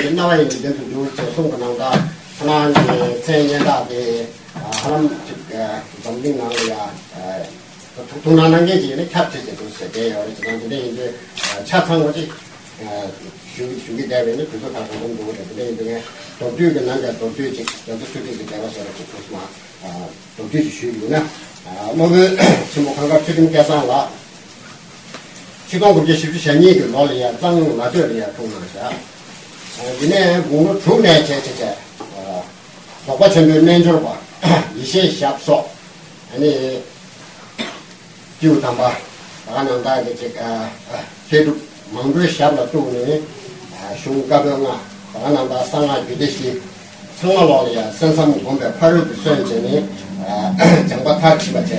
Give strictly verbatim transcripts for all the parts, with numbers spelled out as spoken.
རྣ་བ་ཡི་ནི་བདུན་དུ་འགྱུར་ཅེས་གསུངས་པ་ནང་ལྟར། ཁོ་རང་གི་མཚན་སྙན་གྲགས་དེ་ཧ་ལམ་ཅིག་འཛམ་གླིང་ནང་ལ་ཡ་ཐུགས་སྣང་གནང་མཁན་ཅིག་ཡིན་ན་ཁྱབ་ཆེ་ཆེ་འདུག་ཟེར་བསྡད་ཡོད་རེད། ཅེས་དང་དེ་འདྲ་ཡིན་དུས་ཆ་ཚང་བ་ཅིག་ཞུ་ཞུ་གི་བསྡད་པ་ཡིན་ན་དུས་ཚོད་ཁག་པོ་འདུག་རེད། དེ་འདྲ་ཡིན་དུས་ངས་མདོར་བསྡུས་ཀྱི་ནང་གི་མདོར་བསྡུས་ཅིག་རྒྱ་མཚོ་ཆུ་ཐིགས་ཀྱི་བསྡད་པ་ཟེར་བ་ཅིག་ཐུགས་སྨོན། མདོར་བསྡུས་ཤིག་ཞུས་ཡོད་ན། སློབ་དཔོན་ཆེན་པོ་གངས་དཀར་ཚུལ་ཁྲིམས་སྐལ་བཟང་ལགས། ཆིག་སྟོང་དགུ་བརྒྱ་བཞི་བཅུ་ཞེ་གཉིས་ཀྱི་ལོ་ལ་ཡ་གཙང་ལ་སྟོད་ལ་ཡ་འཁྲུངས་གནང་བཞག་དེ་ནས་དགུང་ལོ་དྲུག་ནས་བྱས་བྱས་བྱས། རྫོགས་པ་ཆེན་པོའི་རྣལ་འབྱོར་པ་ཡེ་ཤེས་ཞབས་སོགས། ཨ་ནི། སྐྱེས་བུ་དམ་པ། ད་ག་ནང་བདག་གི་ཅིག་མཁས་གྲུབ་མང་པོའི་ཞབས་ལ་གཏུགས་ནས། གཞུང་བཀའ་པོད་ལྔ། ད་ག་ནང་བདག་གསང་སྔགས་རྒྱུད་སྡེ་བཞི། ཚང་མ་ལོག་ལ་ཡང་གསན་བསམ་སྒོམ་པའི་ཕ་རོལ་ཏུ་སོན་བྱས་ནས། སྦྱངས་པ་མཐར་ཕྱིན་པ་བྱས།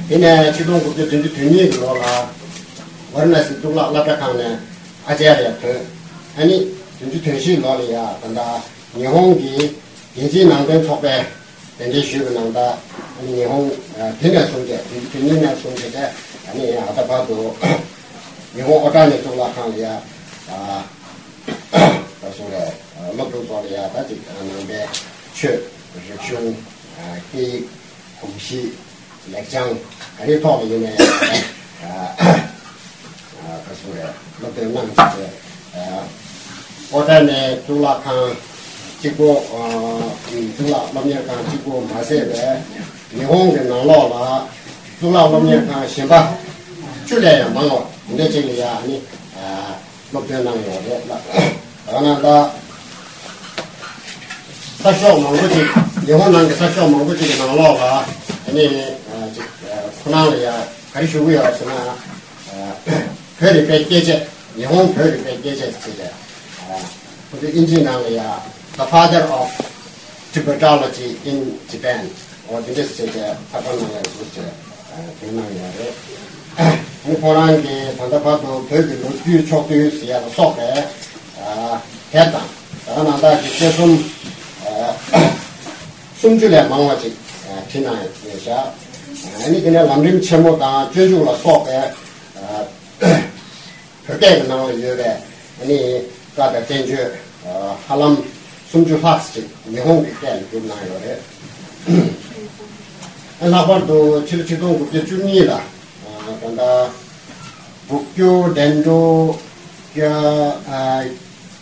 དེ་ནས་ཆིག་སྟོང་དགུ་བརྒྱ་བདུན་ཅུ་དོན་གཉིས་ཀྱི་ལོ་ལ། ཝཱ་ར་ཎ་སི་གཙུག་ལག་སློབ་གྲྭ་ཁང་ནས་ཨ་ཙརྱ་ཐོན། ཨ་ནི་བདུན་ཅུ་དོན་བཞི་ལོ་ལ་ཡང་ད་ལྟ་ཉི་ཧོང་གི་རྒྱལ་སྤྱིའི་ནང་བསྟན་ཚོགས་པའི་གདན་འདྲེན་ཞུས་པའི་ནང་ལྟར། ཨ་ནི་ཉི་ཧོང་དེ་ནས་བཟུང་སྟེ་དེ་དེ་ཉིད་ནས་བཟུང་སྟེ། ཨ་ནི་ད་ལྟ་བར་དུ་ཉི་ཧོང་ཨོ་ཊ་ནི་གཙུག་ལག་ཁང་ལ་ཡ། ད་གསུང་རེད། སློབ་ཕྲུག་ཚོ་ལ་ཡ་ད་ཅིག་ནང་པའི་ཆོས། རིག་གཞུང་། སྐད་ཡིག། གོམས་གཤིས། ལེགས་བྱང་ག་རེའི་ཐོག་ལ་ཡིན་ནའི། ཨ་ཨ་ག་ཚོད་རེད། སློབ་སྟོན་གནང་བྱས་ཏེ། ཨོ་ཊ་ནས་གཙུག་ལག་ཁང་གཅིག་པོ། ཨ་གཙུག་ལག་སློབ་གཉེར་ཁང་གཅིག་པོ་མ་ཟད་པའི་ཉི་ཧོང་གི་ནང་ལོགས་ལ་གཙུག་ལག་སློབ་གཉེར་ཁང་གཞན་པ་བཅུ་ལས་ཡང་མང་བ་འདི་འདྲ་ཅིག་ལ་ཡ་ནི། ཨ། སློབ་སྟོན་གནང་ཡོད་རེད་ལ། ད་ནང་ད་ས་ཕྱོགས་མང་པོ་ཅིག་ཉི་ཧོང་ནང་གི་ས་ཕྱོགས་མང་པོ་ཅིག་གི་ནང་ལོགས་ལ་ཨ་ནི་ཅིག་ཁོ་རང་ལ་ཡ་ག་རེ་ཞུ་གི་ཡོད་ཟེར་ན། བོད་རིག་པའི་སྐྱེས་ཆེན། ཉི་ཧོང་བོད་རིག་པའི་སྐྱེས་ཆེན་ཟེར་ཏེ། ཁོ་ཚོ་དབྱིན་ཇིའི་ནང་ལ་ཡ། The father of Tibetology in Japan། འོ་དེ་འདྲ་ཟེར་ཏེ་ཚགས་པར་ནང་ལ་འདུག་ཟེར་དེ་གནང་ཡོད་རེད། ནི་ཁོ་རང་གིས་ད་ལྟ་བར་དུ་བོད་ཀྱི་ལོ་རྒྱུས་ཕྱོགས་བསྡུས་ཟེར་ཡ་ལ་སོགས་པའི་དེབ་དང་ད་ག་ནང་བཞིན་དཔྱད་རྩོམ་སུམ་ཅུ་ལས་མང་བ་ཅིག་བྲིས་གནང་ཡོད་བཞག་ཨ་ནི་དེ་ནས་ལམ་རིམ་ཆེན་མོ་དང་སྤྱོད་འཇུག་ལ་སོགས་པའི་བོད་སྐད་ཀྱི་ནང་ལ་ཡོད་པའི་ཨ་ནི་བཀའ་དང་བསྟན་བཅོས། ཧ་ལམ་སུམ་ཅུ་ལྷག་ཅིག་ཉི་ཧོང་གི་སྐད་ལ་བསྒྱུར་གནང་ཡོད་རེད། ལྷག་པར་དུ་ཕྱི་ལོ་ཆིག་སྟོང་དགུ་བརྒྱ་བཅུ་གཉིས་ལ། ད་ལྟ་Bukyo Dendro Kyo-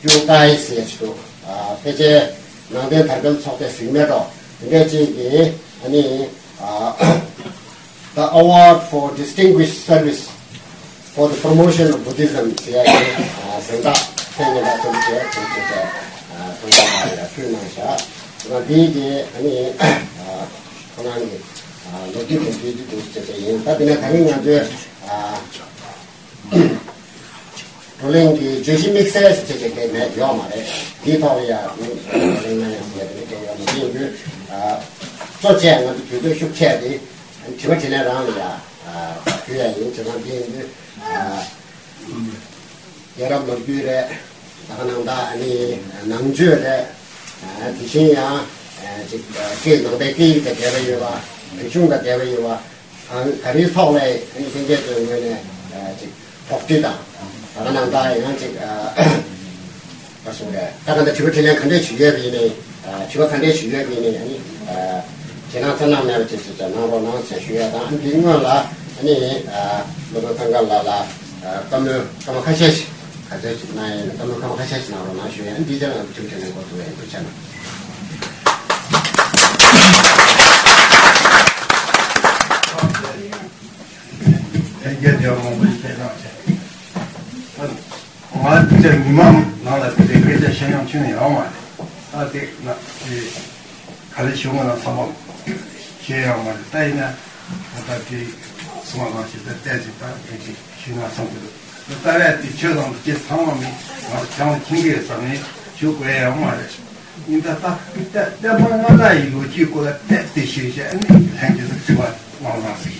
Kyokai ཟེར་ཞིག་འདུག་ཕལ་ཆེར་ནང་བསྟན་དར་སྤེལ་ཚོགས་སྡེ་ཟེར་མེད་འགྲོ། དེ་འདྲ་ཅིག་གིས་ཨ་ནི། The Award for Distinguished Service for the Promotion of Buddhism ཟེར་ཡག་གི་གཟེངས་རྟགས་མཚན་སྙན་གྲགས་ཆེན་པོ་ཅིག་ཐོབ་ཅེས་ཐོབ་ཡག་ལ་ཕུལ་གནང་བཞག་ང་འདིའི་གི་ཨ་ནི་ཁོ་རང་གི་ལོ་རྒྱུས་དང་འབྲེལ་རྒྱུ་འདུག་ཅེས་ཡིན། ད་དེ་ནས་ད་རིང་ང་ཚོའི་བགྲོ་གླེང་གི་བརྗོད་གཞི་དམིགས་བསལ་ཟེར་བྱས་ཀྱི་དེ་མེད་ཡོད་མ་རེད། འདིའི་ཐོག་ལ་ཡང་བགྲོ་གླེང་གནང་ཡག་ཟེར་ཡག་དེ་འདྲ་ཡོད་མ་རེད། ཡིན་དུས་གཙོ་ཆེ་ང་ཚོ་དུས་ཚོད་ཤུགས་ཆེ་དེ་དྲི་བ་དྲིས་ལན་རང་ལ་ཡང་ཞུ་ཡག་ཡིན། བྱས་ཙང་འདི་ཡིན་དུས་རྒྱལ་རབས་ལོ་རྒྱུས་རེད། ད་ག་ནང་བཞིན་ཨ་ནི་ནང་ཆོས་རེད། དེ་བཞིན་ཡང་ཅིག་སྐད་ནང་པའི་སྐད་ཡིག་དང་འབྲེལ་བ་ཡོད་པ། རིག་གཞུང་དང་འབྲེལ་བ་ཡོད་པ། གང་ག་རེའི་ཐོག་ལས་ཨ་ནི་ལྷན་རྒྱས་ཚོའི་ངོས་ནས་ཅིག་དོགས་འདྲི་དང་། ད་ག་ནང་བཞིན་ཡང་ཅིག་ག་སོང་རེད། ད་ག་འདི་དྲི་བ་དྲིས་ལན་ག་འདྲས་ཞིག་ཡོད་པ་ཡིན་ནའི། དྲི་བ་ག་འདྲས་ཞིག་ཡོད་པ་ཡིན་ནའི་ཨ་ནི་ཞེད་སྣང་ཚ་ནག་མེད་པ་ཅིག་ཅིག་ཅིག་གནང་རོགས་གནང་ཞེས་ཞུ་ཡ་དང་། ཨ་ནི་འདིའི་སྔོན་ལ་ཨ་ནི་སློབ་དཔོན་ཁང་དཀར་ལགས་ལ་བཀའ་མོལ་སྐར་མ་ཁ་ཤས་ཤིག་ག་ཚོད་ཅིག་གནང་ཡིན་ན་བཀའ་མོལ་སྐར་མ་ཁ་ཤས་ཤིག་གནང་རོགས་གནང་ཞུ་ཡ། ཨ་ནི་འདིའི་རྗེས་ལ་ང་ཚོ་དྲི་བ་དྲིས་ལན་འགོ་འཛུགས་ཡ་ཡིན། ཐུགས་རྗེ་གནང་། ལྷན་རྒྱས་དེ་མང་པོ་ཞིག་བཤད་གནང་བྱས། ང་འདི་ཚོ་མི་མང་ནང་ལ་དེ་འདྲའི་སྐད་ཆ་བཤད་མྱོང་ཁྱོན་ནས་ཡོད་མ་རེད། ད་དེ་ན་དེ་ག་རེ་ཞུ་དགོས་ན་བསམ་པ་ཤེས་ཡོད་མ་རེད། ད་ཡིན་ན་ད་དེ་ཚང་མ་ལ་ཞིག་ད་བལྟས་ཅིག་ད་དེ་ཅིག་ཞུས་ན་བསམ་གྱི་འདུག་ད་ལྟ་བས་དེ་ཆོས་དང་དེ་ཚང་མ་མི་ང་ཚོ་བྱང་ལ་མཁྱེན་གྱི་ཡོད་བསམ་ནས་ཞུ་དགོས་ཡ་ཡོད་མ་རེད། ཡིན་ད་ལྟ་བསྟན་པ་སྔ་དར་ཡི་ལོ་རྒྱུས་སྐོར་ལ་བལྟས་ཏེ་ཞུས་བྱས་ཨ་ནི་ལྷན་རྒྱས་ཚོ་དྲི་བ་གནང་རོགས་གནང་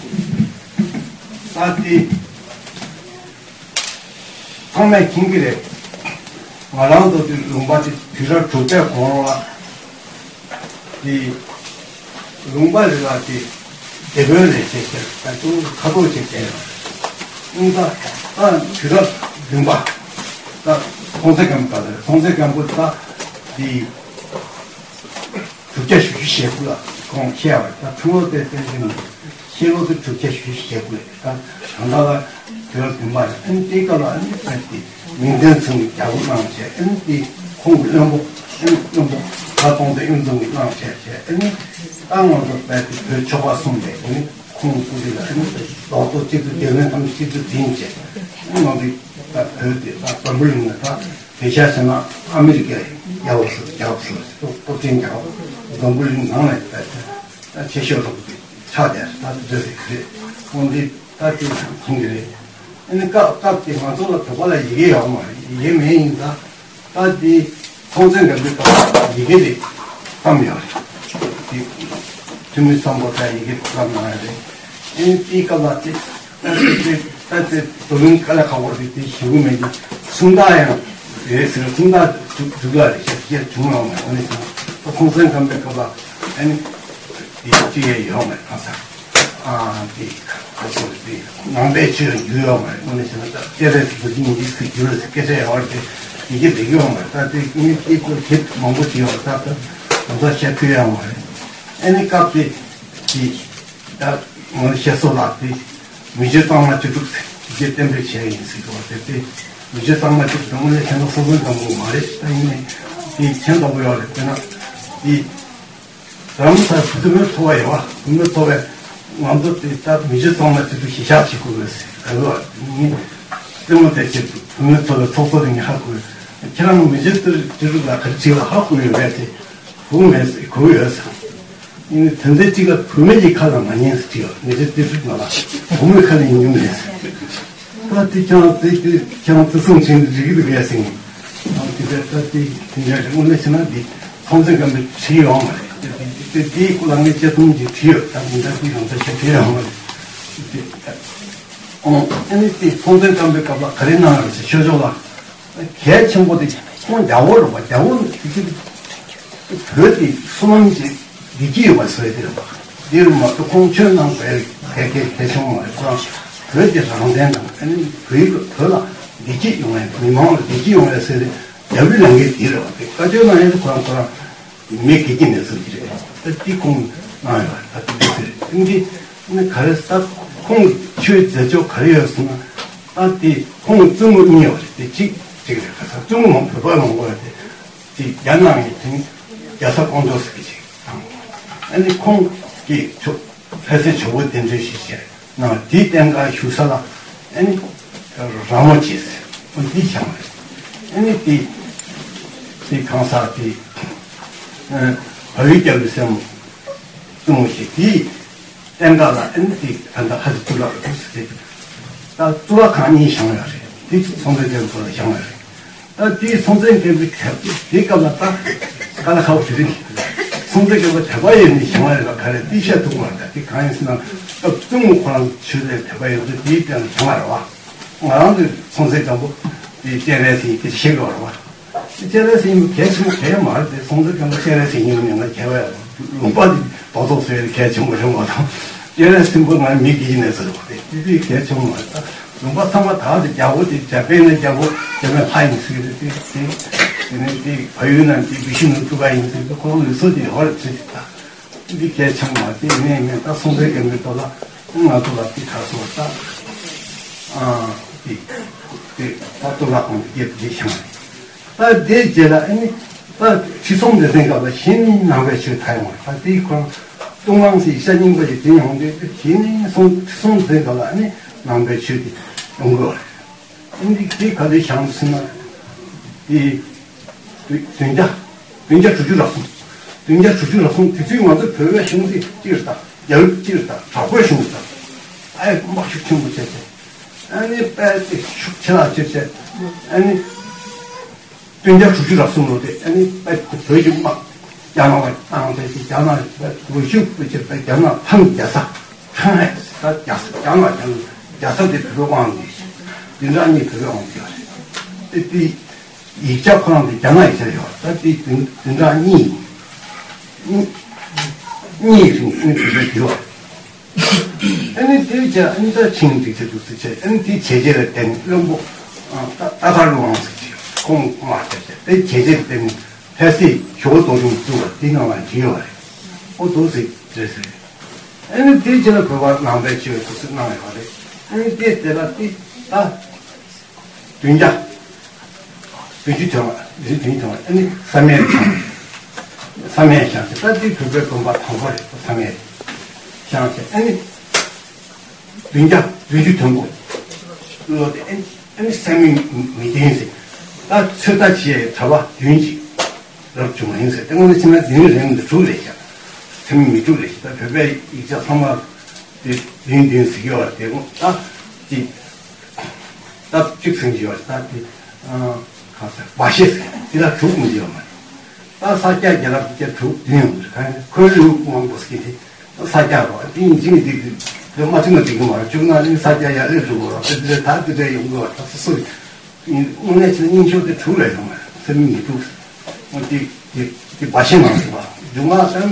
ཟེར། ད་དེ་ཚང་མས་མཁྱེན་གྱི་རེད། ང་རང་ཚོ་དེ་ལུང་པ་དེ་དུས་རབས་དྲུག་པའི་གོང་ལ་དེ་ལུང་པ་རེ་ལ་དེ་སྡེ་དཔོན་རེ་བྱས་བྱས་ད་དུང་ཁ་ཐོག་བྱས་བྱས་ཡོད། ཡིན་ད་ད་དུས་རབས་བདུན་པ་ད། ཚོང་རྫས་སྐམ་པ་རེད། ཚོང་རྫས་སྐམ་པོ་ད་དེ་དྲུག་བརྒྱ་བཞི་བཅུ་ཞེ་དགུ་ལ་ཁོང་བཤད་པ་རེད། ད་ཁྲུང་ལོ་དེ་བསྟན་འཛིན་ཤེས་ལོ་དེ་དྲུག་བརྒྱ་བཞི་བཅུ་ཞེ་དགུ་རེད། ད་ད་ལྟ་ལ་དུས་རབས་བདུན་པ་རེད། ཨ་ནི་དེའི་སྐབས་ལ་ཨ་ནི་ད་དེ་མིང་དོན་མཚུངས་ཀྱི་རྒྱ་སྒོར་གནང་བྱས། ཨ་ནི་དེ་ཁོང་གི་བློན་པོ་ཨ་ནི་བློན་པོ་ཁ་སྟོང་དེ་གཡུ་འཛོམས་ཀྱིས་གནང་བྱས་བྱས། ཨ་ནི་ད་ང་ཚོ་རྦད་དེ་བོད་ཆོལ་ཁ་གསུམ་ལས་ཨ་ནི་ཁོང་སྐུ་དེ་ལ་ཨ་ནི་རྡོག་རྡོག་གཅིག་ཏུ་སྡེ་དཔོན་ཐམས་ཅད་གཅིག་ཏུ་འཛིན་བྱས། ཨ་ནི་ང་ཚོའི་ད་བོད་དེ་ད་འཛམ་བུ་གླིང་ལ་ད་དེ་ཤ་ཟེར་ན་ཨ་མི་རི་ཀའི་རྒྱལ་པོ་སུ་རྒྱལ་པོ་སུ་སྟོབས་ཆེན་རྒྱལ་པོ་འཛམ་བུ་གླིང་ནང་ལ་ད་ད་ཆེ་ཤོས་རུ་ཆགས་བསྡད་ད་བཟོས་རེད་རེད། ཁོང་འདི་ད་དེ་མཐོང་གི་རེད། ཨ་ནི་སྐབས་སྐབས་དེ་ང་ཚོ་ལ་བོད་པ་ལ་ཡི་གེ་ཡོད་མ་རེད། ཡི་གེ་མེད་ཡིན་ཙང་། ད་དེ་ཚོང་རྫས་འགྲེམས་སྟོན་སྐབས་ཡི་གེ་རེ་བརྩམས་ཡོད་རེད། དེ་ཐུ་མི་སམ་བྷོ་ཊ་ཡི་གེ་བརྩམས་གནང་ཡོད་རེད། ཨེ་དེའི་སྐབས་ལ་དེ་ད་དེ་དེ་ད་དེ་བགྲོ་གླེང་དཀའ་ལས་ཁག་པོ་རེད། དེ་ཞུ་གི་མེད་ཀྱི། སུམ་རྟགས་ཡང་རེད་ཟེར། སུམ་རྟགས་འཇུག་འཇུག་ཡག་རེད་ཤག་ཅེས་བྱུང་ཡོད་མ་རེད། ཨ་ནི་ད་ཚོང་རྫས་འགྲེམས་སྟོན་སྐབས་ལ་ཨ་ནི་དེ་ཅི་ཡང་ཡོད་མ་རེད། ཁ་སང་ཨ་དེ་ཁ་སང་དེ་ནང་པའི་ཆོས་ཡང་འགྱུར་ཡོད་མ་རེད། ཨ་ནི་བྱས་ན་ད་སྤྱན་རས་གཟིགས་པོ་ཏི་ཉིད་ཀྱི་འགྱུར་བའི་སྐད་ཆ་ཡོད་རེད། དེ་ཡི་གེ་འབྲི་གི་ཡོད་མ་རེད། ད་དེ་ཨ་ནི་དེ་ཁོ་དེབ་མང་པོ་ཅིག་ཡོད་རེད། ད་ད་ང་ཚོ་བཤད་ཐུབ་ཡོད་མ་རེད། ཨ་ནི་སྐབས་དེ་དེ། ད་ངོ་བཤད་སྲོལ་ལ་དེ་མི་རྗེ་གཙང་མ་བཅུ་དྲུག་ཟེར་དེ་བསྟན་པའི་ཆེད་ཡིན་ཟེར་གི་བ། དེ་དེ་མི་རྗེ་གཙང་མ་བཅུ་དྲུག་དངོས་གནས་བྱས་ན་སྲོལ་རྒྱུན་ལྡན་པོ་མ་རེད། ད་ཡིན་ནའི་དེ་མཁྱེན་ཐུབ་ཡོད་རེད། དེ་ན་དེ་རང་ས་བུ་མོའི་ཚོ་བ་ཡོད་བ། བུ་མོའི་ཚོ་བས་ང་ཚོ་དེ་ད་མི་རྗེ་གཙང་མ་བཅུ་དྲུག་གཞི་བཞག་བྱེད་དགོས་རེད་ཟེར་གི་བ། ངས་རྩེད་མོ་དེ་བྱེད་དུས་བུ་མོའི་ཚོ་བའི་ཚོགས་གཙོ་དེ་ངས་ཧ་གོ། ཁྱེད་རང་མི་རྗེ་བཅུ་དྲུག་ལ་ག་རེ་བྱེད་ལ་ཧ་གོ་ཡོད་རེད་དེ། གོ་མེད་ཟེར། གོ་ཡོད་ཟེར། ཡིན་ནའི་དོན་ཚན་གཅིག་ལ་བུད་མེད་ཀྱི་ཁ་ལ་མ་ཉན་ཟེར་གྱི་ཡོད། མི་ཚེ་དུས་ཚོད་ནང་ལ་བུ་མོའི་ཁ་ལ་ཉན་རྒྱུ་མེད་ཟེར། ད་དེ་ཁྱེད་རང་དེ་དེ་ཁྱེད་རང་དེ་གསུང་བྱས་ནས་འགྲིག་གི་འདུག་གས་ཟེར། ཨ་དེ་ད་ད་དེ་དེ་འདྲ་རེད། དངོས་གནས་བྱས་ན་དེ་ཚོང་རྫས་འགྲེམས་སྟོན་བྲིས་ཡོད་མ་རེད། དེ་དེ་དེ་དེའི་སྐོར་ལ་ངས་དཔྱད་རྩོམ་ཅིག་བྲིས་ཡོད། ད་དེ་འདྲ་དེ་རང་ཚོ་ཞིག་བྲིས་ཡོད་མ་རེད། དེ་ཨ་ནི་དེ་ཚོང་རྫས་འགྲེམས་སྟོན་སྐབས་ལ་ག་རེ་གནང་ཡོད་ཟེར་ཤོད་ཆོག་ལ། གལ་ཆེན་པོ་དེ་ཁོང་རྒྱལ་པོ་རེད་པ། རྒྱལ་པོ་དེ་བོད་དེ་བསོད་ནམས་ཀྱི་བདེ་སྐྱིད་ཡོད་པ་བཟོས་དེ་རེད་པ། དེ་རུ་མ་གཏོགས་ཁོང་ཆོས་གནང་བའི་གལ་གལ་གལ་ཆེན་པོ་མ་རེད། ཁོ་རང་བོད་ཀྱི་རང་བཙན་དང་ཨ་ནི་བོད་ཀྱི་བོད་ལ་བདེ་སྐྱིད་ཡོང་བའི་མི་མང་ལ་བདེ་སྐྱིད་ཡོང་བའི་བཟོས་ཏེ་རྒྱལ་པོའི་ལས་འགན་དེ་རེད་པ། དེ་བཀའ་ཆོས་གནང་ཡས་དེ་ཁོ་རང་ཁོ་རང་མི་དགེ་སྐྱིད་ནས་ཚུལ་གྱི་རེད། ད་འདི་ཁོང་གནང་ཡོད་རེད། ད་འདི་ཚོ་རེད། འདི་ནི་ག་རེ་ད་ཁོང་ཆོས་མཛད་ཕྱོགས་ག་རེ་ཡོད་ཟེར་ན། ད་དེ་ཁོང་བཙུན་མོ་གཉིས་ཡོད་རེད། དེ་གཅིག་གཅིག་རེད། ཁ་སང་བཙུན་མོ་མང་བོད་པ་མང་བོ་ཡོད་དེ། དེ་རྒྱ་ནག་གི་དེ་རྒྱལ་ས་ཀོང་ཇོ་ཟེར་གི་ཅིག་དང་། ཨ་ནི་ཁོང་གི་ཕྱོགས་ལྷ་སའི་ཇོ་བོ་གདན་འདྲེན་ཞིག་བྱས་ན་དེའི་རྟེན་ཁ་བཞུགས་ས་ལ་ཨ་ནི་ར་མོ་ཆེ་ཟེར་འོ་འདི་བཞེངས་རེད། ཨ་ནི་དེ་དེ་གང་ཟག་དེ་བལ་ཡུལ་རྒྱལ་པོའི་སྲས་མོ་བཙུན་མོ་ཞིག་དེའི་བསྟན་བདག་ལ་ཨེ་ནི་དེ་ད་ལྟ་ཧ་ཅི་ཏུ་ལག་རུ་ཟེར་ཏེ། ད་གཙུག་ལག་ཁང་གཉིས་བཞེངས་ཡོད་རེད། དེ་ཚོ་ཚོང་རྫས་འགྲེམས་སྟོན་ལ་བཞེངས་ཡོད་རེད། ད་དེའི་ཚོང་རྫས་འགྲེམས་སྟོན་དེ་དེའི་སྐབས་ལ་ད་དཀའ་ལས་ཁག་པོ་ཞིག་རེད། ཚོང་རྫས་འགྲེམས་སྟོན་དད་པ་ཡོད་ནས་བཞེངས་ཡོད་རེད་པ། ག་རེ་དེ་བཤད་ཐུབ་ཀྱི་མ་རེད། ད་དེ་གང་ཡིན་ཟེར་ན་སྐབས་བཙུན་མོ་ཁོ་རང་ཆོས་ལ་དད་པ་ཡོད་ཚོད་དེའི་སྟེང་ལ་བཞེངས་པ་རེད་པ། ང་རང་གི་ཚོང་རྫས་འགྲེམས་སྟོན་དེ་སྤྱན་རས་གཟིགས་དེ་བཞེངས་ཡོད་རེད་པ། སྤྱན་རས་གཟིགས་ཉིད་གལ་ཆེན་པོ་གལ་མ་རེད་དེ། ཚོང་རྫས་འགྲེམས་སྟོན་སྤྱན་རས་གཟིགས་ཉིད་ནས་ང་གལ་བས་ལུང་པ་འདི་རྡོག་རྡོག་བཟོས་ཏེ་གལ་ཆེན་པོ་རེད་མ་གཏོགས། སྤྱན་རས་གཟིགས་པོ་ང་མི་དགེ་བའི་གནས་ཚུལ་རེད་པ། དེ་དེ་དེ་གལ་ཆེན་པོ་མ་རེད། ད་ལུང་པ་ཚང་མ་དག་དེ་རྒྱལ་པོ་དེ་འཇར་པན་ན་རྒྱལ་པོ་འཇར་པན་ལྷ་ཡིན་ཟེར་གི་རེད། དེ་དེ་དེ་ནས་དེ་བལ་ཡུལ་ན་དེ་བི་ཤུ་ནུ་སྤྲུལ་པ་ཡིན་ཟེར་གི། ཁོ་རང་ལུགས་སྲོལ་དེ་ཡོད་རེད་ཟེར་གི། ད་འདི་གལ་ཆེན་པོ་མ་རེད། དེ་ནས་ནས་ད་ཚོང་རྫས་འགྲེམས་སྟོན་ཐོག་ལ་ང་ཚོ་ལ་དེ་ག་སོ་ད་ཨ་དེ་དེ་ད་གཙུག་ལག་ཁང་དེ་དེ་བཞེངས་རེད། ད་དེའི་རྗེས་ལ་ཨ་ནི་ད་ཁྲི་སྲོང་ལྡེ་བཙན་སྐབས་ལ་གཞི་ནས་ནང་པའི་ཆོས་དར་ཡོང་བ་རེད། ད་དེའི་ཁོ་རང་ཏུན་ཧོང་ཟེར་ཡིག་ཆ་རྙིང་པ་ཞིག་འཛིན་ཡོང་དུས་གཞི་ནས་སྲོང་ཁྲི་སྲོང་ལྡེ་བཙན་སྐབས་ལ་ཨ་ནི་ནང་པའི་ཆོས་དེ་ཡོང་དགོས་པ་རེད། ཨ་ནི་དེ་ག་རེ་བཞེངས་ཟེར་ན་དེ་བདུན་བརྒྱ་བདུན་བརྒྱ་དྲུག་ཅུ་རེ་གསུམ། བདུན་བརྒྱ་དྲུག་ཅུ་རེ་གསུམ་དེ་དུས་ང་ཚོ་བོད་པའི་གཞུང་དེ་གཅིག་རེད། ད་རྒྱ་རིགས་གཅིག་རེད། ད་དྲག་པོའི་གཞུང་རེད། ད་ཨ་ཡ་དམག་ཤུགས་ཆེན་པོ་བྱས་ཏེ་ཨ་ནི་དཔེ་དེ་ཤུགས་ཆེ་ལ་ཆེ་བྱས་ཨ་ནི། བདུན་བརྒྱ་དྲུག་ཅུ་རེ་གསུམ་ལོ་དེ་ཨ་ནི་བོད་ཀྱི་དམག་རྒྱ་ནག་ལ་བཏང་སྟེ་རྒྱ་ནག་འོས་ཤོག་བོད་ཀྱི་རྒྱ་ནག་ཐང་རྒྱ་ས་ཧང་ཧེ་ད་རྒྱ་ས་རྒྱ་ནག་རྒྱ་ནག་རྒྱ་ས་དེ་བོད་དབང་དེ་བདུན་ཕྲག་གཉིས་བོད་དབང་དེ་རེད། དེ་དེ་ཡིག་ཆ་ཁོ་རང་དེ་རྒྱ་ནག་ཡིག་ཆ་ཡོད་ད། དེ་བདུན་བདུན་ཕྲག་གཉིས་གཉིས་རིང་ཨ་ནི་བོད་དེ་ཡོད། ཨ་ནི་དེ་བྱས་ཨ་ནི་ད་ཆིང་འགྲིག་ཆ་འདུག་ཟེར་བྱས། ཨ་ནི་དེ་བྱས་རྗེས་ལ་བརྟེན་བློན་པོ་ཨ་ཏ་ཏ་ཀར་ལུའང་ཟེར་གྱི་ ཁོང་མ་བྱས་བྱས་དེ་བྱས་རྗེས་དེ་ནི་ཕལ་སྲིད་ཞོ་དོ་རུང་བཙུགས་པ་དེ་ནང་ལ་འཇུས་ཡོད་རེད། ཨོ་འདུག་སེ་རེད་ཟེར། ཨ་ནི་དེའི་རྗེས་ལ་བོད་པ་ནང་པའི་ཆོས་འདུག་སེ་གནང་ཡོད་རེད། ཨ་ནི་དེ་དེ་ལ་དེ་ད་བདུན་བརྒྱ་བདུན་ཅུ་དོན་ལྔ་བདུན་ཅུ་དོན་ལྔ་ཨ་ནི་བསམ་ཡས་བཞེངས། བསམ་ཡས་བཞེངས་ཏེ་ད་དེ་བོད་པའི་དགོན་པ་དང་པོ་རེད། བསམ་ཡས་བཞེངས་ཏེ་ཨ་ནི། བདུན་བརྒྱ་བདུན་ཅུ་དོན་དགུ་ལོ་དེ་ཨ་ནི་སད་མི་མི་བདུན་ཟེར། ད་ཚོད་ལྟ་བྱས་གྲྭ་པ་བདུན་ཅིག་རབ་བྱུང་བ་ཡིན་ཟེར། དེ་དངོས་གནས་བྱས་ན་བདུན་རེད་མི་འདུག་དྲུག་རེད་ཤག་སད་མི་མི་དྲུག་རེད་ཤག་ད་བོད་པའི་ཡིག་ཆ་ཚང་མ་དེ་བདུན་བདུན་ཟེར་གྱི་ཡོད་རེད། དེ་དངོས་ད་ཅིག་ད་གཅིག་ཟེར་གྱི་ཡོད་རེད། ད་དེ་ཨ་གང་ཟེར་བ་ཤེས་ཟེར་དེ་ལ་དྲུག་མི་འདུག་ཡོད་མ་རེད། ད་ས་སྐྱ་རྒྱལ་རབས་དེ་དྲུག་བདུན་ཡོང་གི་རེད། གང་ཡིན་ཁོའི་ལུགས་མང་པོ་ཟེར་གྱི་དེ། ས་སྐྱ་རོ། དེ་ཡིན་གཅིག་མིན་གཅིག་དེ་མ་བྱུང་ན་འགྲིག་གི་མ་རེད། བྱུང་ན་ནི་ས་སྐྱ་ཡར་སླེབས་འགྲོ་གི་རེད། དེ་འདྲ་ད་དེ་འདྲ་ཡོང་གི་རེད། ད་སོ་སོ་ཡིན་དངོས་གནས་བྱས་ན་རྙིང་ཤོས་དེ་དྲུག་ལས་ཡོང་མ་རེད། སད་མི་མི་དྲུག་འོ་དེ་དེ་དེ་བ་ཤེས་ནང་དུ་བ་འབྱུང་བ་སམ་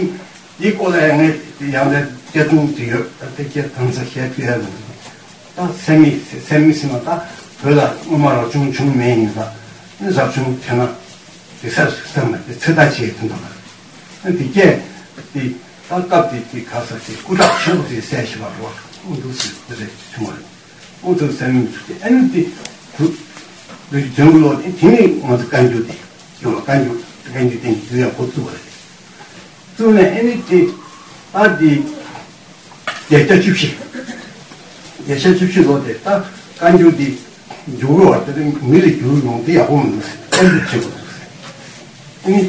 དེའི་སྐོར་ལ་ཡང་ངས་དེ་ཡང་ལས་སྐྱེ་ཐུང་དེ་ཡོད། ད་དེ་སྐྱེ་ཐང་ས་བཤད་ཐུབ་ཡ་མི་འདུག་ད་སད་མི་སད་མི་ཟེར་ན་ད་བོད་ལ་སྔོན་མ་རབ་བྱུང་བྱུང་མེད་ཡིན་ལ་ནི་རབ་བྱུང་དེ་ན་དེ་སར་སེམས་ལ་དེ་ཚོད་ལྟ་བྱེད་དུ་འདུག་ལ། དེ་སྐད་དེ་ད་སྐབས་དེ་དེ་ག་ས་དེ་སྐུ་དྲག་ཆེན་པོ་དེ་སྲས་ཞིག་ལ་རོགས་ཨུ་འདུག་སེ་དེ་རེད་བྱུང་བ་རེད། ཨུ་ཐུག་སེམས་མི་ཚུགས་ཏེ་ཨ་ནི་དེ་དུ་དུ་དོན་གུ་ལོ་དེ་དེ་ནས་ང་ཚོ་བཀའ་འགྱུར་དེ་ཡོང་ལ་བཀའ་འགྱུར་བཀའ་འགྱུར་དེ་འགྱུར་ཡག་པོ་བཙུགས་པ་རེད། བཙུགས་ནས་ཨ་ནི་དེ་ད་དེ་བརྒྱད་བརྒྱ་བཅུ་བཞི། བརྒྱད་བརྒྱ་བཅུ་བཞི་ལོ་དེ་ད་བཀའ་འགྱུར་འདི་འགྱུར་བ་དེ་མི་ལ་འགྱུར་ཡོང་དེ་ཡག་པོ་མི་འདུག་ཟེར། བསྟན་པའི་ཆེད་དུ་འདུག་ཟེར། ཨ་ནི་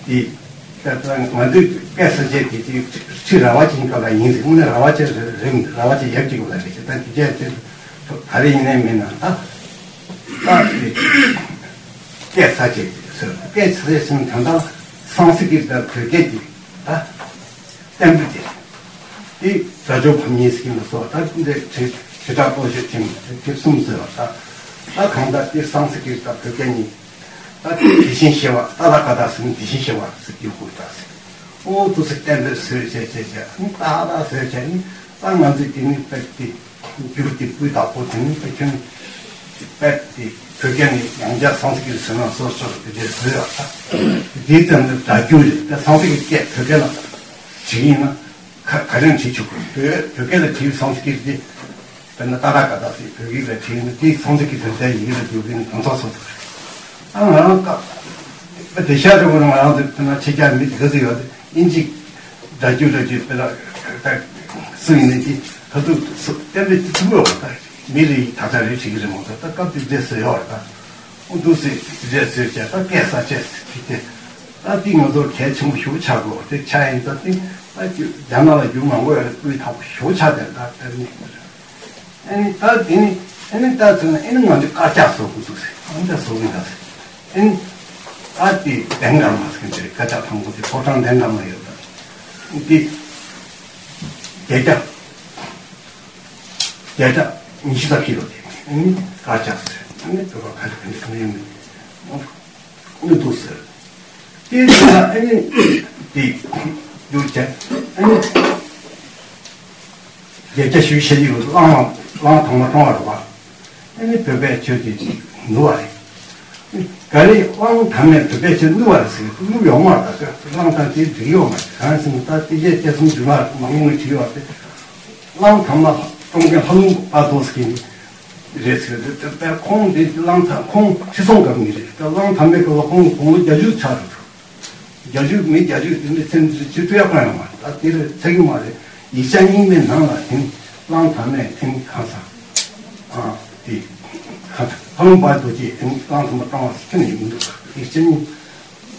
འདི་ད་ལྟ་ང་ཚོའི་སྐད་ས་བཅད་དེ་དེ་ཁྲི་རལ་པ་ཅན་སྐབས་ལ་ཡིན་ཟེར། དངོས་གནས་རལ་པ་ཅན་རེད་མི་འདུག་རལ་པ་ཅན་ཡབ་ཅིག་ལ་རེད་ཟེར། ད་དེ་རྗེས་དེ་ག་རེ་ཡིན་ནའི་མིན་ན་ད་ད་དེ་སྐད་ས་བཅད་དེ་ཟེར། སྐད་ས་བཅད་ཟེར་ན་ད་ལྟ་སཾ་སྐྲྀ་ཏ་བོད་སྐད་དེ་ད། བསྟན་པ་དེ། དེ་དགྲ་བཅོམ་ཕམ་ཉེས་ཟེར་གྱི་མ་སོགས་ད་འདི་དྲི་དྲི་བྲལ་རྟོགས་བརྗོད་ཅན་དེ་གསུམ་ཟེར་བ་ད། ད་གང་ལྟར་དེ་སཾ་སྐྲྀ་ཏ་བོད་སྐད་གཉིས། ད་དེ་དེ་བཞིན་གཤེགས་པ་ཏ་ཐཱ་ག་ཏ་ཟེར་ན་དེ་བཞིན་གཤེགས་པ་ཟེར་གྱི་ཡོད་ད་ཟེར། ཨོ་དུ་ཟེར་བསྟན་པའི་ཟེར་བྱས་བྱས་བྱས་ནི་ཏ་ཐཱ་ག་ཏ་ཟེར་བྱས་ནི་ད་ང་ཚོས་དེ་ནི་དཔེ་དེ་རྒྱུ་དེ་སྤུས་དག་པོ་དེ་ནི་དཔེ་ཁྱོད་ནི་དཔེ་དེ་བོད་སྐད་ནི་ཡང་བསྐྱར་སཾ་སྐྲྀ་ཏ་ཟེར་ན་སོ་སོར་དེ་འདྲའི་ཟེར་ཡོད་ད། དེའི་ཙམ་ནི་སྒྲ་སྒྱུར་རེད། ད་སཾ་སྐྲྀ་ཏ་སྐད་བོད་སྐད་ལ་བྲིས་ཡིན་ན། ག་ག་རེ་བྲིས་ཆོག་གི་རེད། བོད་བོད་སྐད་ལ་བྲིས་སཾ་སྐྲྀ་ཏ་དེ། དཔེར་ན་ཏ་ཐཱ་ག་ཏ་ཟེར་བོད་ཡིག་ལ་བྲིས་ན་དེ་སཾ་སྐྲྀ་ཏ་ཡིག་ལ་བསྒྱུར་གྱི་ནི་གང་ཟག་སོ་སོ་རེད། ཨ་ང་རང་སྐབས་དཔེ་དེ་ཤ་རེ་བོ་ང་རང་ཚོ་དཔེར་ན་ཕྱི་རྒྱལ་མི་དེ་ག་ཚོད་ཡོད་དེ་ཨིན་ཇི་སྒྲ་སྒྱུར་སྒྲ་སྒྱུར་དཔེ་ལ་ད་སུ་ཡིན་ནའི་དེ་ད་དུང་སུ་བསྟན་པའི་དེ་ཐུབ་ཡོད་པ་ད་མི་རེ་ཡིག་ད་ཆ་རེ་བྲིས་ཀྱི་རེད་མོ། ད་ད་སྐབས་དེ་འདྲས་སུ་ཡོད་རེད། ད་ཨུ་འདུག་སེ་དེ་འདྲས་ཟེར་བྱས་ད་སྐད་ས་བཅད་ཟེར་བྲིས་ཏེ། ད་དེ་ང་ཚོར་གལ་ཆེན་པོ་ཞེ་པོ་ཆགས་དགོས་པ་དེ་ཆགས་ཡིན་ཙང་དེ་ད་རྒྱ་ནག་ལ་རྒྱུ་མང་པོ་ཡོད་རེད། སྤུས་དག་པོ་ཞེ་པོ་ཆགས་བསྡད་ད་དཔེ་མི་ཨ་ནི་ད་དེ་ནི་ཨ་ནི་ད་ཚོད་ན་ཨ་ནི་ང་ཚོས་དཀར་ཆག་བཟོ་དགོས་འདུག་ཟེར། ཨ་ནི་ད་བཟོ་གི་འདུག་ཟེར། ཨ་ནི་ད་དེ་གདན་དཀར་མ་ཟེར་གི་འདུག་དཀར་ཆག་དང་པོ་དེ་ཕོ་བྲང་གདན་དཀར་མ་ཡོད་ད། ཨ་ནི་དེ་བརྒྱད་བརྒྱ་བརྒྱད་བརྒྱ་ཉི་ཤུ་རྩ་བཞི་ལོ་དེ་ཨ་ནི་དཀར་ཆག་ཟེར། ཨ་ནི་བོད་པ་ག་རེ་ག་རེ་ག་རེ་ཡོད་མེད་ཨ་ནི་འདུག་ཟེར། དེ་ལ་ཨ་ནི་དེ་རྒྱུ་ཆ་ཨ་ནི་རྒྱལ་བ་ཞི་བའི་ཤཱཀྱའི་གླང་གླང་དར་མ་བཀྲོངས་པ་རེད་པ། ཨ་ནི་བོད་པའི་ཆོས་དེ་ནུབ་པ་རེད། ག་རེ་གླང་དར་མས་བོད་པའི་ཆོས་ནུབ་པ་རེད་ཟེར་ནུབ་ཡོང་མ་རེད། ད་གླང་དར་དེ་འགྲིག་ཡོད་མ་རེད། གང་ཟེར་ན་ད་དེ་རྗེས་བསྐྱར་གསོ་འཛུལ་མ་མང་པོ་ནས་བྲིས་ཡོད་པ་དེ། གླང་དར་མ་བཀྲོངས་མཁན་ལྷ་ལུང་དཔལ་རྡོ་ཟེར་མཁན་རེད་ཟེར་ཏེ་དཔེ་ཁོང་དེ་གླང་དར་ཁོང་ཁྲི་སྲོང་སྐབས་ནས་རེད། ད་གླང་དར་མའི་སྐབས་ལ་ཁོང་དགུང་ལོ་བརྒྱད་ཅུ་ཆགས་འདུག་བརྒྱད་ཅུ་མི་བརྒྱད་ཅུ་དེ་འདྲའི་ཚེ་འདིར་ཅི་ཐུབ་ཡག་གང་ཡང་མ་རེད། ད་དེ་རེད་ཚེ་གི་མ་རེད། ཡིག་ཆ་རྙིང་མའི་ནང་ལ་དེ་ནི་གླང་དར་མས་དེ་ནི་གང་ཟག་ཨ་དེ་གང་ཟག་ལྷ་ལུང་དཔལ་རྡོ་རྗེས་དེ་ནི་གླང་དར་མ་བཀྲོངས་པ་ཟེར་ཁྱོན་ནས་ཡིན་མི་འདུག་ཡིག་ཆ་རྙིང་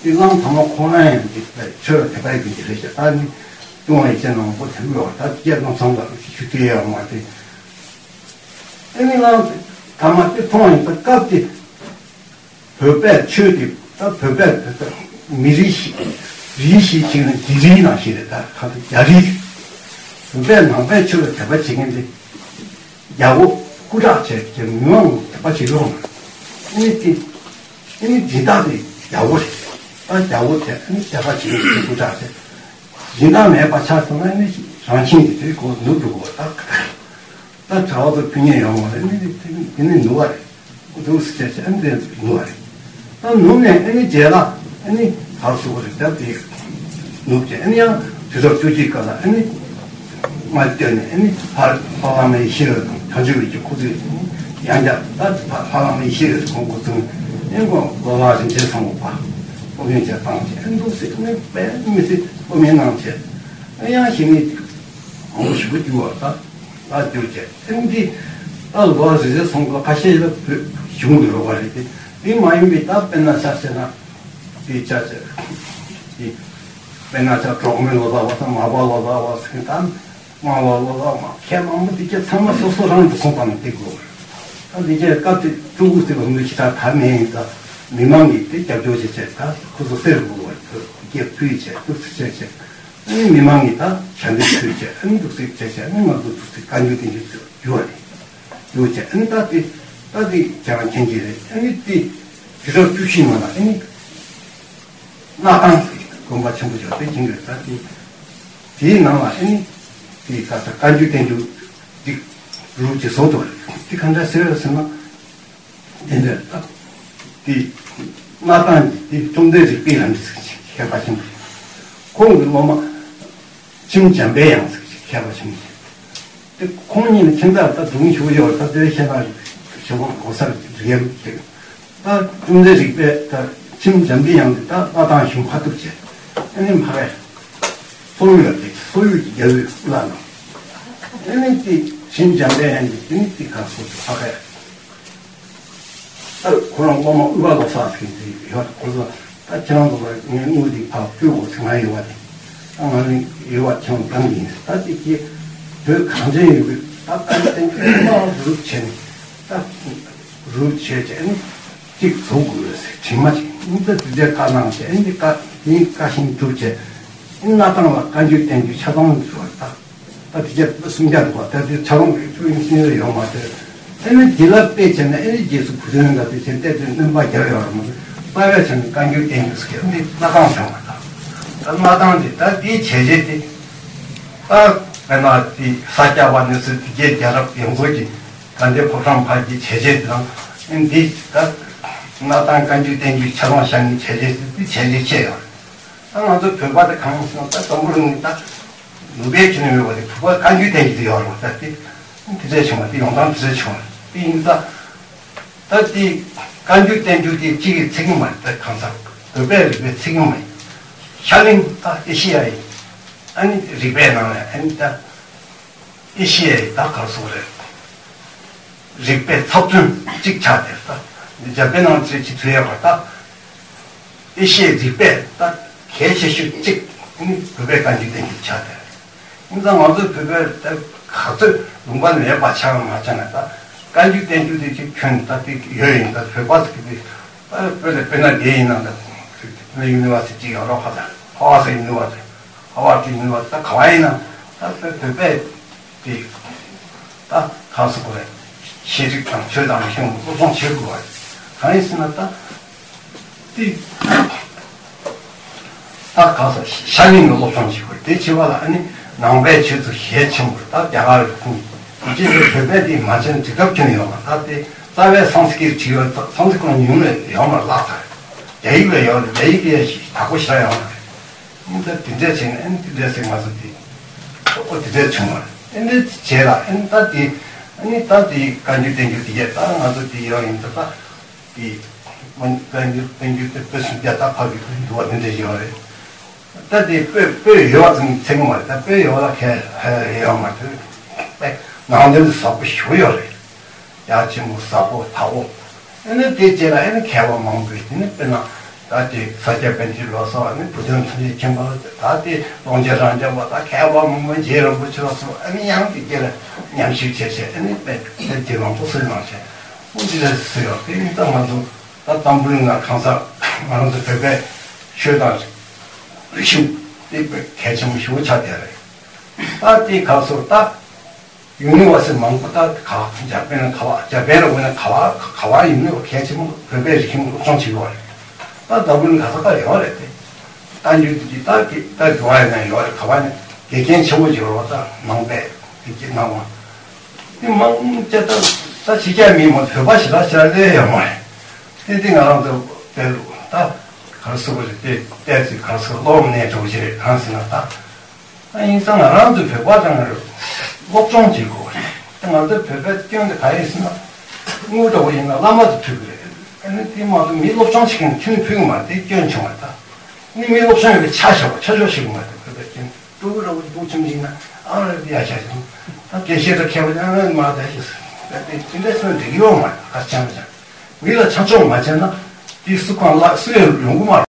དེ་གླང་དར་མ་ཁོ་རང་ཡང་དེ་ཆོས་དད་པ་ཡོད་མཁན་དེ་རེད་ཤག་ད་ནི་ལྟུང་བ་ཡིག་ཆ་ནང་པོ་དེ་ཡོད་ད་སྐྱེས་ལོ་ཚང་ལ་ཞུ་དེ་ཡོད་མ་རེད། ཨ་ནི་གླང་དར་མ་དེ་མཐོང་བ་ཡིན་ད་སྐབས་དེ། བོད་པའི་ཆོས་དེ་ད་བོད་པའི་མི་རིགས་ཤིག་རིགས་ཤིག་ཅིག་ནི་རྒྱ་རིགས་ནང་བཞིན་རེད། ད་ག་ཚོད་རྒྱ་རིགས་བོད་པའི་ནང་པའི་ཆོས་ལ་དད་པ་བྱེད་མཁན་དེ་རྒྱལ་པོ་སྐུ་དྲག་བྱས་ཀྱི་མི་མང་དད་པ་བྱེད་རོགས་ཨ་ནི་དེ་ཨ་ནི་སྦྱིན་བདག་དེ་རྒྱལ་པོ་རེད། ད་རྒྱལ་པོ་དེ་ཨ་ནི་དད་པ་བྱེད་མཁན་དེ་སྐུ་དྲག་དེ་སྦྱིན་བདག་མེད་པ་ཆགས་སོང་ན་ཨ་ནི་རང་བཞིན་གྱིས་དེ་གོ་ནུབ་འགྲོ་གོ་ད། ད་གྲྭ་བ་ཚོ་ཕུལ་མཁན་ཡོང་བ་རེད། ནི་དེ་དེ་ནི་ནུབ་པ་རེད། འདུག་སེ་བྱས་བྱས་ཨ་ནི་དེ་ནུབ་པ་རེད། ད་ནུབ་ནས་ཨ་ནི་རྗེས་ལ་ཨ་ནི་ཕར་ཚུར་རེ་བརྒྱབ་སྟེ་ནུབ་ཀྱི། ཨ་ནི་ཡང་དུས་རབས་བཅུ་གཅིག་སྐབས་ལ་ཨ་ནི་མར་བསྐྱོད་ནས་ཨ་ནི་ཕར་ལྷ་བླ་མ་ཡེ་ཤེས་འོད་དང་བྱང་ཆུབ་འོད་ཀྱི་ཁུ་ཚུར་ཡང་བསྐྱར། ད་ཕར་ལྷ་བླ་མ་ཡེ་ཤེས་འོད་ཁོང་ཁུ་ཚུར་ཨ་ནི་ཁོང་ལོ་ལ་རིན་ཆེན་བཟང་པོ་ཕར་སློབ་ཡོན་ཅིག་བཏང་བྱས། ཨ་ནི་འདུག་སེ་ཨ་ནི་དཔེ་མི་སྲིད་སློབ་གཉེར་གནང་བྱས། ཨ་ནི་ཡང་ཞིག་ནི་མང་པོ་ཞིག་པོ་བསྒྱུར་བ་ད། ལ་བསྒྱུར་བྱས། ཨ་ནི་འདི་ད་ལོ་རེ་རེ་སོང་གི་ཁ་ཤས་ལ་བོད་གཞུང་གི་རོགས་པ་རེད་དེ། དེ་མ་ཡིན་པའི་ད་དཔེར་ན་ཆ་བཞག་ན་དེ་ཆ་བྱས། དེ་དཔེར་ན་ཆ་གྲོགས་མེད་ལོ་ཙཱ་བ་དང་མར་པ་ལོ་ཙཱ་བ་ཟེར་མཁན་དང་དབང་ལོ་ལོ་ཙཱ་བ་མཁན་མང་པོ་དེ་གྱད་ཚང་མ་སོ་སོ་རང་དུ་སོང་བཏང་ནས་དེ་དགོས། ད་དེ་གྱད་སྐབས་དེ་ཀྲུང་གོ་ཟེར་བ་མི་ཁྱི་དག་ད་མེད་ཡིན། ད་མི་མང་གིས་དེ་རྒྱབ་སྐྱོར་བྱེད་བྱས། ད་ཁོ་ཚོ་སེར་དགོས་པ་དེ་སྐྱེ་ཕུལ་བྱས་ཏུག་ཙི་བྱས་བྱས། ཨ་ནི་མི་མང་གིས་ད་ཞལ་འདེབས་ཕུལ་བྱས། ཨ་ནི་འདུག་སེ་བྱས་བྱས། ཨ་ནི་ང་ཚོ་འདུག་སེ་བཀའ་འགྱུར་བསྟན་འགྱུར་ཚོ་བསྒྱུར་བ་རེད། བསྒྱུར་བྱས། ཨ་ནི་ད་དེ་ད་དེ་ཁྱེད་རང་མཁྱེན་གྱི་རེད། ཨ་ནི་དེ་དུས་རབས་བཅུ་བཞི་ནང་ལ་ཨ་ནི་སྣར་ཐང་ཟེར་དགོན་པ་ཆེན་པོ་ཅིག་དེ་བྱིན་གྱི་རེད། ད་དེ་དེའི་ནང་ལ་ཨ་ནི་དེ་ད་ད་བཀའ་འགྱུར་བསྟན་འགྱུར་འདི་རུབ་ཅིག་བཟོ་འདུག་རེད། དེ་ག་འདྲ་ཟེར་བ་ཟེར་ན། དེ་འདྲ་ད་དེ་སྣར་ཐང་གི་དེ་བཅོམ་ལྡན་རིག་པའི་ལམ་ཟེར་མཁས་པ་ཆེན་པོ་ཞིག་ཁོང་གི་སློབ་མ་མཆིམས་འཇམ་པའི་དབྱངས་ཟེར་མཁས་པ་ཆེན་པོ་ཞིག་དེ་ཁོང་གཉིས་ནི་ཁྱིམ་བདག་ད་འདུག་ཞུ་ཡོད། ད་དེ་བཤད་ན་ཞུ་བ་གོ་སར་རིག་ཡམ་ཞིག་ད་བཅོམ་ལྡན་རིག་པའི་ད་མཆིམས་འཇམ་པའི་དབྱངས་དེ་ད་སྣར་ཐང་གཞུང་ཁ་ཐུག་བྱས། ཨ་ནི་ཕ་གའི་སོག་ཡུལ་ལ་བསྡད། སོག་ཡུལ་གྱི་རྒྱལ་པོའི་བླ་ན། ཨ་ནི་དེ་མཆིམས་འཇམ་པའི་དབྱངས་ཀྱིས་དེ་ནི་དེ་ག་སོག་ཕ་གའི། ད་ཁོ་རང་སློབ་མ་དབུ་བ་བློ་བཟང་ཟེར་མཁན་དེ་ཡོད། ཁོ་ཚོ་ད་ཁྱེད་རང་ཚོ་ལ་ངས་དངུལ་དེ་ཕར་སྤྲོད་དགོས་ཟེར་ང་ཡོད་པ་དེ། ད་ང་ནི་ཡོད་པ་ཁྱེད་རང་བཏང་གི་ཡིན། ད་དེ་ཁྱེད་བོད་གངས་ཅན་ཡུལ་གྱི་ད་ད་ནི་ཏན་ཏན་མ་རུབ་བྱས་ནས་ད་རུབ་བྱས་བྱས་ནས་གཅིག་བཟོ་དགོས་ཟེར་དྲི་མ་བྱས། ཨིན་ད་དེ་འདྲའི་བཀའ་གནང་བྱས། ཨིན་དེ་བཀའ་དེ་བཀའ་བཞིན་སྒྲུབ་བྱས། ཨིན་སྣར་ཐང་ལ་བཀའ་འགྱུར་བསྟན་འགྱུར་ཆ་ཚང་བཟོས་པ་རེད། ད་ད་དེ་ཆ་སུམ་བརྒྱ་འདུག་པ། ད་དེ་ཆ་ཚང་གི་ཆོས་དབྱིངས་སེང་གེ་ཡོད་མ་རེད། ཨ་ནི་དེ་ལ་དཔེ་བྱས་ན་ཨ་ནི་རྗེས་སུ་བུ་སྟོན་ལ་དེ་བྱས་བལྟས་ཚེ་སྣོན་པ་རྒྱབ་ཡོད་རེད་མ་གཏོགས། རྩ་བའི་ཆ་ནས་བཀའ་འགྱུར་བསྟན་འགྱུར་ཟེར་མཁན་དེ་སྣར་ཐང་བྱུང་བ་དང་། ད་སྣར་ཐང་དེ་ད་དེའི་བྱས་རྗེས་དེ་ད་དཔེར་ན་དེ་ས་སྐྱ་པ་ནས་བཟུང་དེ་གའི་རྒྱལ་རབས་ཡོངས་རྫོགས་ཀྱི་དགའ་ལྡན་ཕོ་བྲང་བར་གྱི་བྱས་རྗེས་དེ་དང་། ཨ་ནི་དེ་ད་སྣར་ཐང་བཀའ་འགྱུར་བསྟན་འགྱུར་ཆ་ཚང་བཞག་ནས་བྱས་རྗེས་དེ་བྱས་རྗེས་ཆེ་ཡོད་རེད། ད་ང་ཚོ་བོད་པ་དེ་གང་ཡིན་ཟེར་ན། ད་འཛམ་བུ་གླིང་ད་ནུབ་པའི་ཁྱི་ནས་མེད་པ་དེ་བོད་པ་བཀའ་འགྱུར་བསྟན་གྱི་དེ་ཡོད་རེད་པ། ད་དེ་དེ་འདྲས་བྱུང་བ་དེ་ཡོང་སྟངས་དེ་འདྲས་བྱུང་བ་དེ་ཡིན། ད་ད་དེ་བཀའ་འགྱུར་བསྟན་འགྱུར་དེ་གཅིག་གི་ཚིག་མ་རེད། ད་གང་ཟག་བོད་པའི་རིག་པའི་ཚིག་མ་ཡིན། ཤར་གླིང་ད་ཨེ་ཤེ་ཡ་ཡིན། ཨ་ནི་རིག་པའི་ནང་ནས་ཨ་ནི་ད། ཨེ་ཤེ་ཡའི་ད་ག་རེ་ཟེར་དགོས་རེད། རིག་པའི་ཚབ་མཚོན་གཅིག་ཆགས་བསྡད་ད། འཇར་པན་ནང་ཚེ་གཅིག་ཐུག་ཡོད་པ་ད། ཨེ་ཤེ་ཡའི་རིག་པའི་ད་གལ་ཆེ་ཤོས་གཅིག་ནི་བོད་པའི་བཀའ་འགྱུར་བསྟན་འགྱུར་ཆགས་བསྡད། ཡིན་ཙང་ང་ཚོ་བོད་པའི་ད་ག་ཚོད་ལུང་པ་མེད་པ་ཆགས་མ་ཆགས་ན། ད་བཀའ་འགྱུར་བསྟན་འགྱུར་དེ་གཅིག་ཁྱོན་ད་དེ་ཡོད་ཡིན། ད་བོད་པ་ཟེར་གི་དེ་ད་བོད་ལ་དཔེར་ན་དེ་ཡིན་ན། ད་ཡུ་ནི་ཝར་སི་ཊི་གཅིག་ཡོད་རོགས་ཁ་ད་ཧ་ཝར་སི་ཡུ་ནི་ཝར་སི་ཊི། ཧ་ཝར་ཌི་ཡུ་ནི་ཝར་སི་ཊི་ད་ག་བ་ཡིན་ན་ད་བོད་པའི་དེ་ད་ག་ཟེར་དགོས་རེད། ཤེས་རིག་དང་ཆོས་དང་རིག་གཞུང་སློབ་སྦྱོང་བྱེད་དགོས་པ་རེད། གང་ཡིན་ཟེར་ན་ད་དེ་ད་ག་ཟེར་ཤར་གླིང་གི་སློབ་སྦྱོང་བྱེད་དགོས་རེད། དེ་བྱེད་པ་ལ་ཨ་ནི་ནང་པའི་ཆོས་ཚོ་གལ་ཆེན་པོ་རེད། ད་རྒྱ་གར་རིག་གཞུང་དེ་ཚོ་བོད་པས་དེ་མ་བྱས་ན་འགྲིག་ཐབས་ཁྱོན་ཡོད་མ་རེད། ད་དེ་རྩ་བའི་སཾ་སྐྲྀཏ་བྲིས་ཡོད། སཾ་སྐྲྀཏ་ཁོ་རང་ཉུང་ནས་ཡོད་མ་རེད། བརླག་ཚར་རེད། རྒྱ་ཡིག་ལ་ཡོད་རེད། རྒྱ་ཡིག་དེ་ཡང་ཞིག་དག་པོ་ཞེ་དྲག་ཡོད་མ་རེད། ཨ་ནི་ད་དེ་འདྲས་བྱས་ནས་ཨ་ནི་དེ་འདྲས་ཟེར་ང་ཚོ་དེ་ཨོ་དེ་འདྲས་བྱུང་བ་རེད། ཨ་ནི་བྱས་ལ་ཨ་ནི་ད་དེ་ཨ་ནི་ད་དེ་བཀའ་འགྱུར་བསྟན་འགྱུར་དེ་གས་ད་ང་ཚོ་དེ་ཡོད་ཡིན་ད། ད་དེ་བཀའ་འགྱུར་བསྟན་འགྱུར་དེ་པོད་སུམ་བརྒྱ་ད་ཕབ་ཡོད་འདུག་བ་དེ་འདྲས་ཡོད་རེད། ད་དེ་པོད་པོད་ཡོད་པ་ཙམ་ཚིག་མ་རེད། ད་པོད་ཡོད་ལ་ཁས་ཡོད་མ་རེད། ནང་དོན་དེ་ཟབ་པོ་ཞེ་པོ་ཡོད་རེད། ཡ་ཆེན་པོ་ཟབ་པོ་དག་པོ། ཨ་ནི་དེ་རྗེས་ལ་ཨ་ནི་མཁས་པ་མང་པོས་དེ་ནི་དཔེར་ན་ད་དེ་ས་སྐྱ་པཎྜི་ཏ་ལོ་ཙཱ་བ་ནི་བུ་སྟོན་ཐམས་ཅད་མཁྱེན་པ་ལ། ད་དེ་ཀློང་ཆེན་རབ་འབྱམས་པ་དང་མཁས་པ་མང་པོ་རྗེ་རིན་པོ་ཆེ་ལ་སོགས་ཨ་ནི་ཡང་དེ་རྗེས་ལ་ཉམས་ཞིབ་བྱས་བྱས་ཨ་ནི་དཔེ་དེབ་དེ་མང་པོ་སུས་གནང་བྱས་ཨོ་འདི་འདྲ་སུ་ཡོད་དེ་ནི་ད་ང་ཚོ་ད་འཛམ་བུ་གླིང་ན་གང་ཟག་ང་རང་ཚོ་བོད་པའི་ཆོས་དང་རིག་གཞུང་དེ་དཔེ་གལ་ཆེན་པོ་ཞེ་པོ་ཆགས་བསྡད་རེད། ད་དེ་ག་སོགས་ད། ཡུ་ནི་ཝར་སི་ཊི་མང་པོ་ད་ག་འཇར་པན་ལ་ག་བ་འཇར་པན་ལ་འོ་ན་ག་བ་ག་བ་ཡུ་ནི་ཝར་སི་ཊི་གལ་ཆེན་པོ་བོད་པའི་རིག་གཞུང་སློབ་སྦྱོང་བྱེད་ཡོད་རེད། ད་འཛམ་བུ་གླིང་ག་ས་ག་ཡོད་རེད་དེ། ད་འགྱུར་དེ་ད་དེ་ད་འགྱུར་བ་ཡིན་ན་ཡོད་རེད། ག་བ་ནི་དགེ་རྒན་ཆེན་པོ་ཅིག་ཡོད་རེད། ད་ནང་པའི་དེ་གྱི་ནང་བ་དེ་མང་ཆེ་ད་ད་ཕྱི་རྒྱལ་མི་མང་བོད་པ་ཞེ་དྲག་ཞེ་དྲག་སླེབས་ཡོད་མ་རེད། དེ་དེ་ང་རང་ཚོ་ བལྟས་ལུགས་ད་ག་རེ་ཟེར་བ་རེད། དེ་བལྟས་ཚེ་ག་རེ་ཟེར། སློབ་མ་ནས་འགྲོ་གི་རེད། གང་ཟེར་ན་ད། ཨ་ཡིན་ཙང་ང་རང་ཚོའི་བོད་པ་ཚང་ང་རེད། སློབ་སྦྱོང་བྱེད་དགོས་རེད། ད་ང་ཚོའི་བོད་པའི་སྐྱོན་དེ་ག་རེ་ཟེར་ན། དངུལ་འདྲ་བོ་ཡིན་ན་བླ་མ་ཚོ་ཕུལ་གི་རེད། ཨ་ནི་དེ་མ་གཏོགས་མི་སློབ་སྦྱོང་བྱེད་མཁན་ཁྱོན་ནས་ཕུལ་གི་མ་རེད། དེ་སྐྱོན་བྱུང་བ་ད། ནི་མི་སློབ་སྦྱོང་ཡོད་པའི་ཆ་བཞག་པ་ཆ་འཇོག་བྱེད་གི་མ་རེད། བོད་པའི་སྐྱོན་ཕྲུ་གུ་འདྲ་བོ་འདུག་ཁྱིམ་གྱི་ན་ཨ་རེ་ཡ་ཆ་ཞིག་ད་དགེ་བཤེས་ད་མཁས་པ་ཡང་མ་ད་ཞིག་ད་དེ་དེ་འདྲ་སོང་འགྲིག་ཡོད་མ་རེད། ཁ་བྱང་བྱང་མི་ལ་ཆ་འཇོག་མ་བྱས་ན་དེ་སུ་གང་ལ་སུ་ཡང་ཡོང་གི་མ་རེད།